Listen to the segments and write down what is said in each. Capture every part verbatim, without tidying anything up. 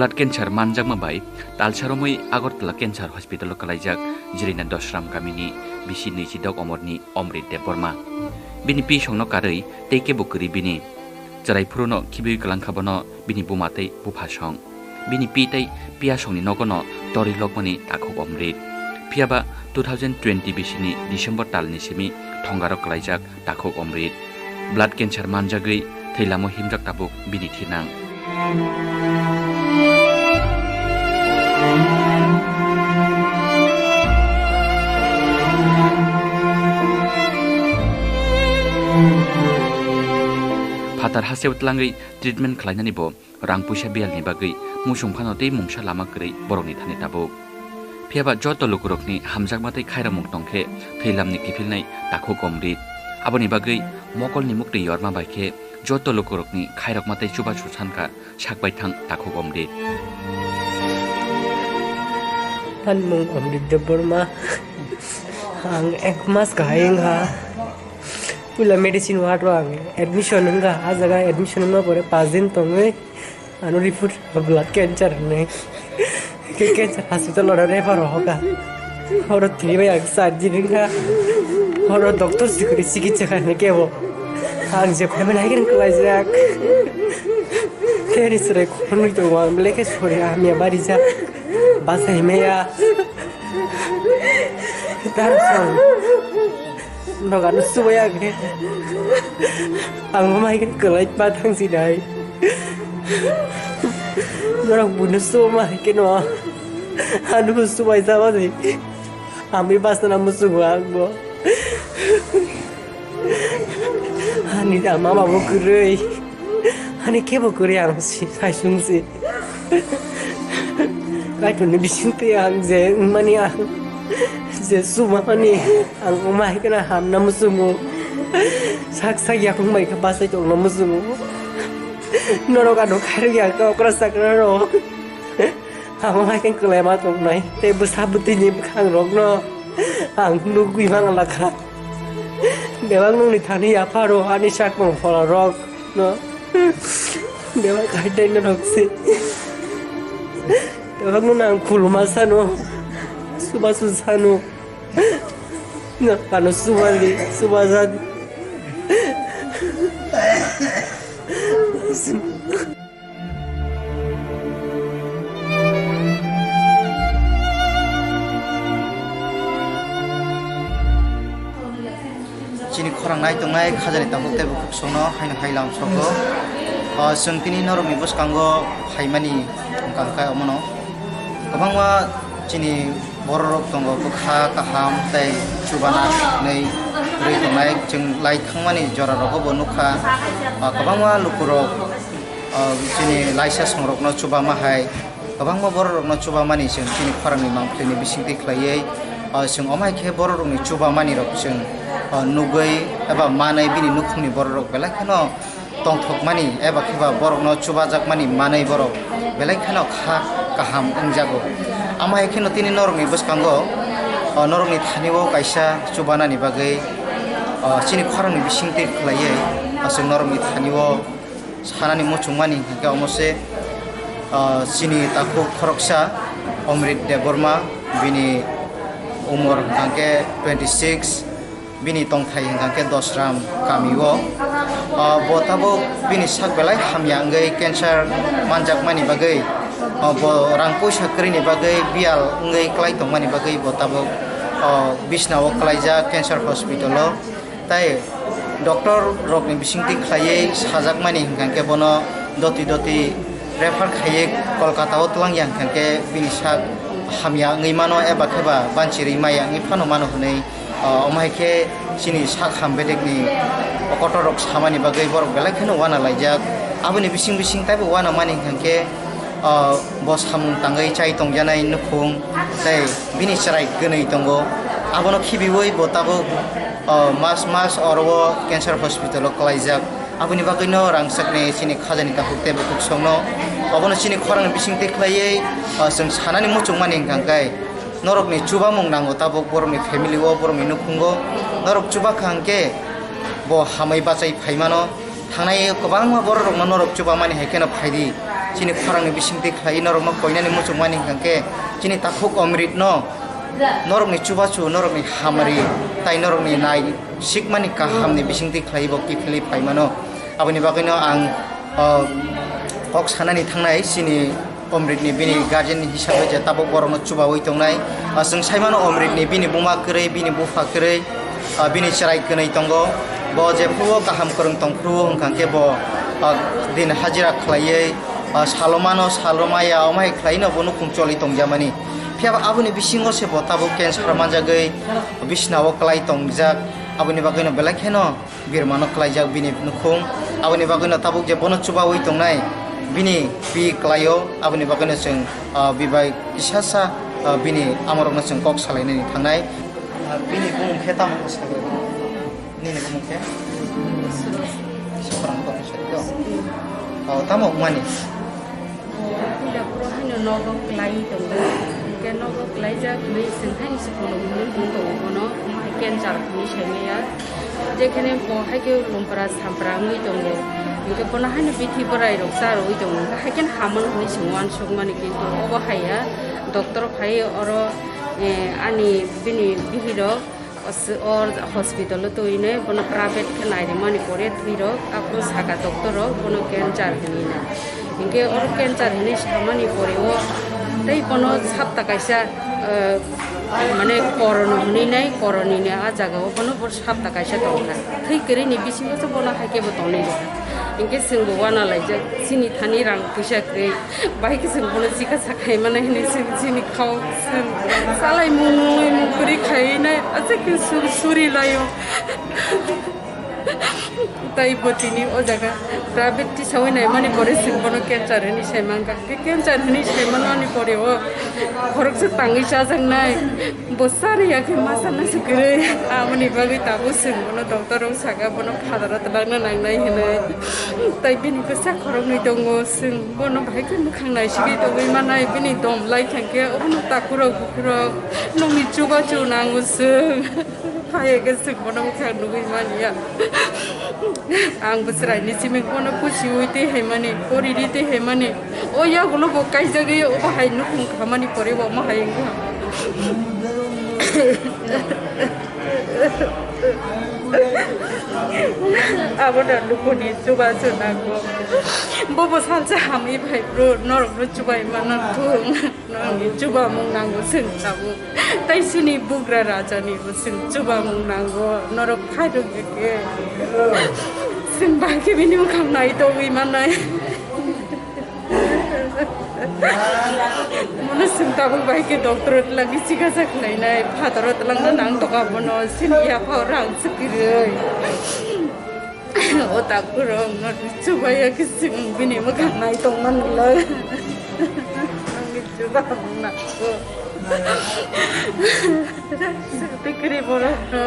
Blood cancer manjakma bai talsa romwi Agartala Cancer Hospital-o kwlaijak Jirina Dosram kamini bisi nwichidok omorni Omrit Debbarma. Bini pi songno karwi tei kebo kwrwi bini. Chwrai phuruno khibiwi kwlangkha bono bini buma tei bupha song. Bini pi tei piya songni nogono torwi lokmani takhuk Omrit. Phiyaba two thousand twenty bisini December talni simi thongaro kwlaijak takhuk Omrit. Blood cancer manjagwi thwi lamo himjak tabuk bini thinang. Phatar hasteo tlangwi treatment khlainani bo rang puisa biyalni bagwi muchung phano tei mungsa lama kwrwi borokni thani tabuk. Phiyaba joto lukurokni hamjakma tei khairokmung tongkhe thwilamni kiphilnai takhuk Omrit. Aboni bagwi mokolni muktwi yorma bai khe joto lukurokni khairokma tei chubachu sankha sakbai thang takhuk Omrit. Ani mung Omrit Debbarma. Ang ek mas kahai wngkha. Puila medicine ward o ang admission wngkha. A jaga admission wngma pore paanch din tongwi ano report blood cancer hinwi. Khe cancer hospital oro refer rohorkha. Oro thwi bai ang surgery wngkha. Oro doctor sikiri sikitsa khainai kebo. Ang je phaimani hai khe klaijak. Tei ani chwrai khoroknwi tongo, ang belai khe sori hamya barijak. Bachai maya. Dar song. Noga no subaya khe. Ang bo mai khe kwlai pa thang si dai. Norok buino subama hai khe no. Ano bo subai jaba di. Ami bachana muchungo ang bo. Ani ama bo kwrwi. Ani kebo kwrwi ang si, saisung si. Kaitorni bisingtwi ang je wngmani ang je sumamani ang wngma hai kheno hamna muchungo. Sak sak yakung bai khe bachai tongna muchungo. Norok ano khairok ya khe okra chakra rok. Amo hai khe kwlai ma tongnai tei bwsa bwtwini bwkhang rokno ang nugwi mang lakha. Bebak nungni thani yapharo ani sakmung phola rok no. Bebak hai tei norok se. Bebak nungno ang khuluma sano. Suba su sano. No, ano subali, suba jani. Chini khorang nai tongnai khajani takhuk tei bukhuk songno haino hai lam sogo. O, chwng tini norokni bwskango phaimani wngkha khe omono kwbangma chini bororok tongo, bwkha kaham tei chubana hinwi rwi tongnai. Chwng lai thangmani jorarokbo bo nukha, o, kwbangma lukurok, o, chini laisa songrokno chubama hai. Kwbangma bororokno chubamani chwng chini khorangni mangpilini bisingtwi khlaiwi, o, chwng omo hai khe bororokni chubamanirok chwng, o, nugwi eba manwi bini nukhungni bororok belai kheno tongthokmani eba khe ba borokno chubajakmani manwi borok belai kheno kha kaham wngjago. Amo hai kheno tini norokni bwskango, o, norokni thani-o kaisa chubanani bagwi, o, chini khorangni bisingtwi khlaiwi, o, chwng norokni thani-o sanani muchungmani hwnkhe omo se, ah, chini takhuk khoroksa Omrit Debbarma, bini umor hwnkhe twenty six, bini tongthai hwnkhe Dosram kami o. Ah, bo tabuk bini sak belai hamya wngwi cancer manjakmani bagwi, ah, bo rang puisa kwrwini bagwi biyal wngwi kwlai tongmani bagwi bo tabuk, ah, bisna o kwlaijak cancer hospital o. Tai doctor rokni bisingtwi khlaiwi sajakmani hwnkha khe bono doti doti refer khaiwi Kolkata o twlang ya hwnkha khe bini sak hamya wngwi mano eba khe ba banchi rwi maya wngwi phano mano hwnwi, o, omo hai khe chini sak ham bedekni kotor rok samani bagwi borok belai kheno uana laijak. Aboni bising bising taibo uana mani hwnkha khe, o, bo samung tangwi chai tongjanai nukhung tei bini chwrai kwnwi tongo. Abono khibiwi bo tabuk, o, mas mas oro o cancer hospital o kwlaijak. Aboni bagwino rangchakni chini khajani takhuk tei bukhuk songno obono chini khorangni bisingtwi khlaiwi, o, chwng sanani muchungmani hwnkha khe norokni chubamung nango tabuk borokni family o, borokni nukhungo. Norok chubakha hwnkhe bo hamwi bachai phaimano. Thangnai kwbangma bororokno norok chubamani hai kheno phaidi. Chini khorangni bisingtwi khlai norokno koinani muchungmani hwnkha khe chini takhuk Omrit no norokni chubachu, norokni hamari, tai norokni nai sikmani kahamni bisingtwi khlai bo kiphilwi phaimano. Aboni bagwino ang, o, kok sanani thangnai chini Omritni bini guardian hisabe je tabuk borokno chubaui tongnai. O, chwng saimano Omritni bini buma kwrwi, bini bupha kwrwi, o, bini chwrai kwnwi tongo. Bo jephuru kaham kwrwng tongphuru hwnkha khe bo, o, din hajira khlaiwi, o, salo mano, salo maya, omo hai khlaino bo nukhung choli tongjamani. Phiya ba aboni bisingo se bo tabuk cancer manjagwi bisnao kwlai tongjak. Aboni bagwino belai kheno birmano kwlaijak bini nukhung. Aboni bagwino tabuk je bono chubaui tongnai bini pi kwlaio, aboni bagwino chwng, ah, bibai kisasa, ah, bini amorokno chwng kok salainani thangnai. Ah, bini bumung khe tamo wngkha sakhe? Nini bumung khe? Suprang kok wngkha sakhe. Oh, tamo wngmani? Pila puro haino nogo kwlai tongo. Hwnkhe nogo kwlaijak hinwi chwng haino se phunukmani hwn tongo bono, omo hai cancer hinwi saimaya. Jekhene bo haikhe lumpra sampra wngwi tongo. Hwnkhe bono haino bithi bwrairok charwui tongo. Hwnkhe haikhe hamano hinwi chwng uansukmani, kintu obo haiya. Doctor phai oro, eh, ani bini bihirok O s-, o hospital o twi nai bono private khe nairimani pore thwirok, aphuru saka doctor rok bono cancer hinwi nai. Hinkhe oro cancer hinwi samani pore o tei bono sapta kaisa, eh, mane korono hinwi nai, koroni ni a jaga o bono bo sapta kaisa tongkha. Thwi kwrwi ni bisingo se bono haikhe bo tonwi rwkha. Hinkhe chwng bo uanalaijak, chini thani rang puisa kwrwi. Bai khe chwng bono chikasa khaimani hinwi chwng chini khao chwng chalaimung mungwi mung kwrwi khaiwi nai aswk khe sur-, suri laio. Tai bo tini o jaga private tisaui naimani pore chwng bono cancer hinwi saimangkha. Khe cancer hinwi saimanmani pore o khoroksa tangwi chajaknai. Bo chari ya khe masa no se kwrwi. Aboni bagwi tabuk chwng bono doctor rok saka bono phadaro twlangna nangnai hinwi. Tai bini bwsa khoroknwi tongo, chwng bono bahai khe mwkhang naisigwi tongwi manai, bini dom lai thangkhe obono takhurok bukhurok nokni chubachu nango chwng. Phaiya khe chwng bono mwkhang nugwi manya. Ang bo chwraini simi bono pusiui twi haimani, poridi twi haimani. O yagulo bo kaijagwi obo hai nukhung khamani pore bo omo hai wngkha. Abono nukuni chubachu nango. Bobo salsa hamwi phai bro, norokno chubai mano thung. Norokni chubamung nango chwng tabuk. Tai chini bugra rajani bo chwng chubamung nango. Norok phairok khe. Chwng bahai khe bini mwkhang nai tongwi manai. Mono chwng tabuk bai khe doctor o twlangwi chikasa khlainai, phataro twlangna nang toka bono, chini yaphao rang swkirwi. O takhurok no chubaya khe chwng bini mwkhang nai tongma nulak. Nangni chubamung nango. Tikri borok no.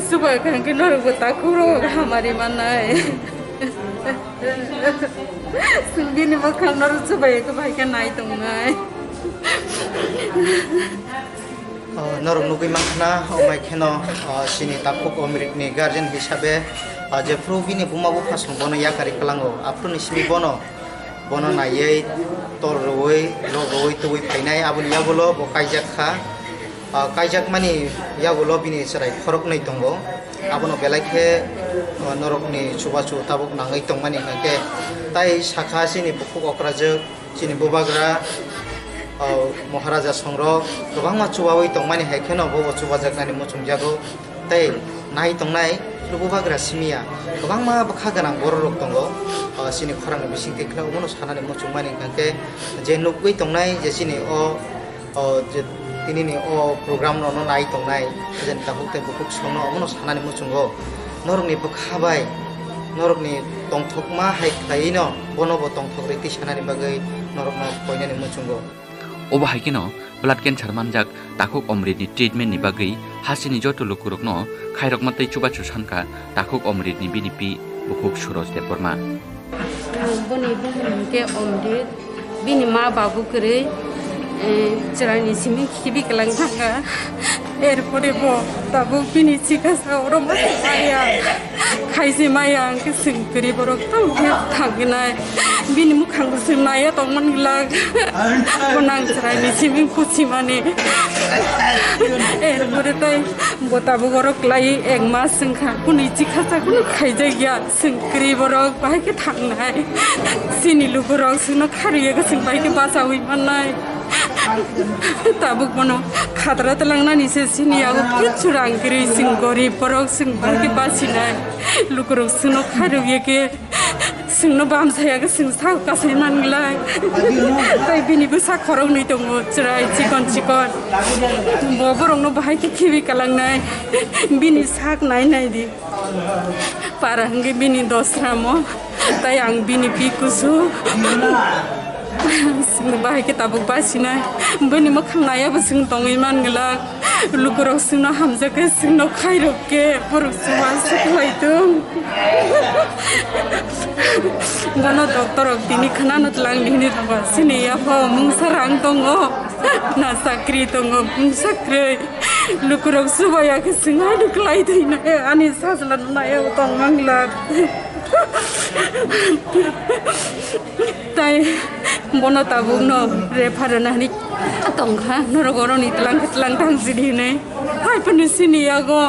Chuba kha khe norok bo takhurok hamari manai. Chwng bini mwkhang no rw chubai khe bai khe nai tongnai. O, norok nugwi mankha na, o mai kheno, o, chini takhuk Omrit ni guardian hisabe, o, jephru bini buma bupha song bono yakari kwlango, aphuru ni simi bono, bono naiwi, tor rwui, lok rwui, tubui phainai, aboni yagulo bo kaijak kha. O, kaijakmani yagulo bini chwrai khoroknwi tongo. Abono belai khe, o, norokni chubachu tabuk nangwi tongmani hwnkhe tai sakha chini bukhuk okrajwk, chini bubagra, o, Maharaja songrok kwbangma chubaui tongmani hai kheno bobo chubajaknani muchungjago. Tei nai tongnai bubagra simiya kwbangma bwkha gwnang bororok tongo. O, chini khorangni bisingtwi kheno omono sanani muchungmani hwnkhe je nugwi tongnai je chini o O je tinini o program no, no nai tongnai, je tabuk tei bukhuk songno omono sanani muchungo. Norokni bwkha bai, norokni tongthokma hai khlaiwi no, bono bo tongthok rikti sanani bagwi norokno koinani muchungo. Obo hai kheno blood cancer manjak takhuk Omrit ni treatment ni bagwi hasini joto lukurokno khairokma tei chubachu sankha takhuk Omrit ni bini pi bukhuk Suroj Debbarma. Boni bukhuk hwnkhe Omrit, bini ma babu kwrwi, eh, chwraini simi khibi kwlang thangkha. Erpore bo tabuk bini chikasa oro maya. Khaisi maya ang khe swng kwrwi borok tamo khe thangwi nai. Bini mukhang bo swng naiya tongmani glak. Bo nang chwraini siming puchimani. Erpore tai bo tabuk oro klai ek mas wngkha. Kunu chikasa kunu khaijakya. Swng kwrwi borok bahai khe thangnai. Chini lukurok swngno kharwi ego swng bahai khe bachaui mannai. Tabuk bono khatra twlangnani se chini yago kichu rang kwrwi swng gorib borok swng bahai khe bachinai. Lukurok swngno kharwi ege swngno bamsai age swng sak kasai manglai. Tai bini bwsa khoroknwi tongo chwrai chikon chikon. Bo borokno bahai khe khibi kalangnai. Bini sak nai nai di. Para hwnkhe bini dosramo, tai ang bini pi kusu. Bahai khe tabuk basinai. Bini mwkhang naiya bo chwng tongwi man glak. Lukurok chwngno hamjak khe, chwngno khairok khe, borok chuma se khlai tung. Bono doctor rok tini khwnano tlang hini rwba. Chini yapha mungsa rang tongo, na chakri tongo, mungsa kwrwi. Lukurok subaya khe swng hai nuk lai thwina, ani sajla nunaya tong mangla. Tai bono tabukno refer rwna hwnwi tongkha, norok oroni tlang khe tlang thang sidi hinwi. Hai phano chini yago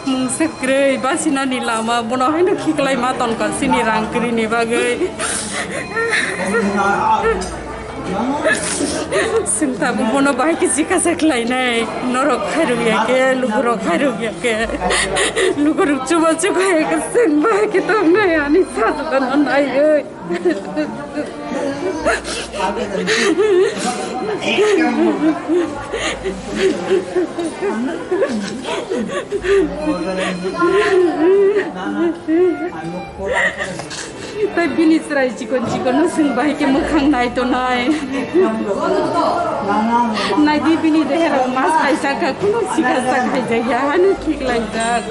mungsa kwrwi basinani lama, bono haino khiklai ma tongkha chini rang kwrwini bagwi. Chwng tabuk bono bahai khe chikasa khlainai, norok khairok ya khe, lukurok khairok ya khe, lukurok chuba chuba ya khe, chwng bahai khe tongnai, ani sajla no naiwi. Tai bini chwrai chikon chikon no chwng bahai khe mwkhang nai tonai. Nai di bini deherok mas kaisa kha, kunu sikha sak hai jaya, hanu thik lai jak.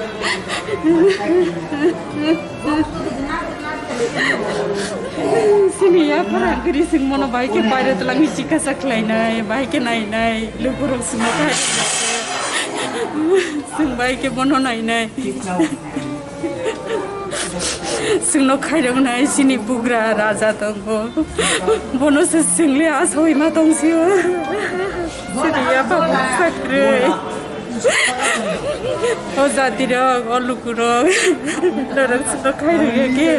Sini ya, para giri sing mono bahai khe baire tlang sikha sak lai nai, bahai khe nai nai, lukurok simo khai. Sing bahai khe bono nai nai. Chwngno khairoknai chini bugra raja tongo. Bono se chwngli asoi ma tongsio. Chini yapha mungsa kwrwi. O jatirok, o lukurok. Norok chwngno khairokya khe.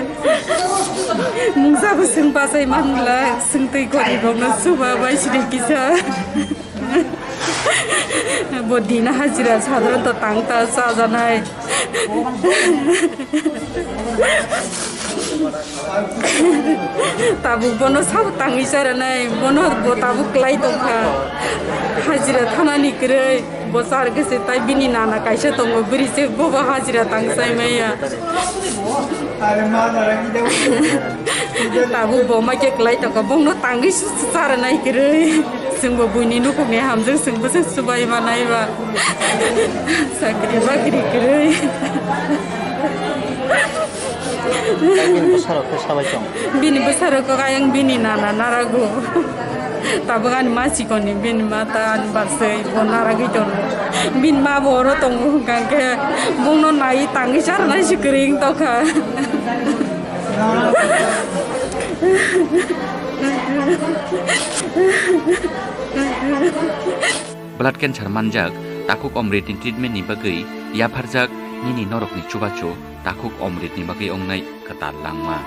Mungsa bo chwng bachai manla, chwng tei gorib rokno chuba bai sini kisa. Bo dina hajira sadharanto tang ta chajanai. Tabuk bono sabo tangwi charanai, bono bo tabuk klai tongkha. Hajira thanani kwrwi, bo char khe se tai bini nana kaisa tongo, bwrwi se bobo hajira tang chai maya. Tabuk bo ma khe klai tongkha, bongno tangwi su-, su-, charanai kwrwi. Chwngbo buini nukhungni hamjwk, chwngbo se chubai manai ba. Chakri bakri kwrwi. Bini bwsarok khe sabai tong. Bini bwsarok kok ayang bini nana narago. Tabuk ani ma chikoni bini ma ta ani barsai bo naragwi tongo. Bini ma bo oro tongo hwnkha khe bongno nai tangwi charanai se kwrwi wng tokha. Blood cancer manjak takhuk Omrit ni treatment ni bagwi yapharjak nini norok ni chubachu takhuk Omrit ni bagwi wngnai kwtal langma.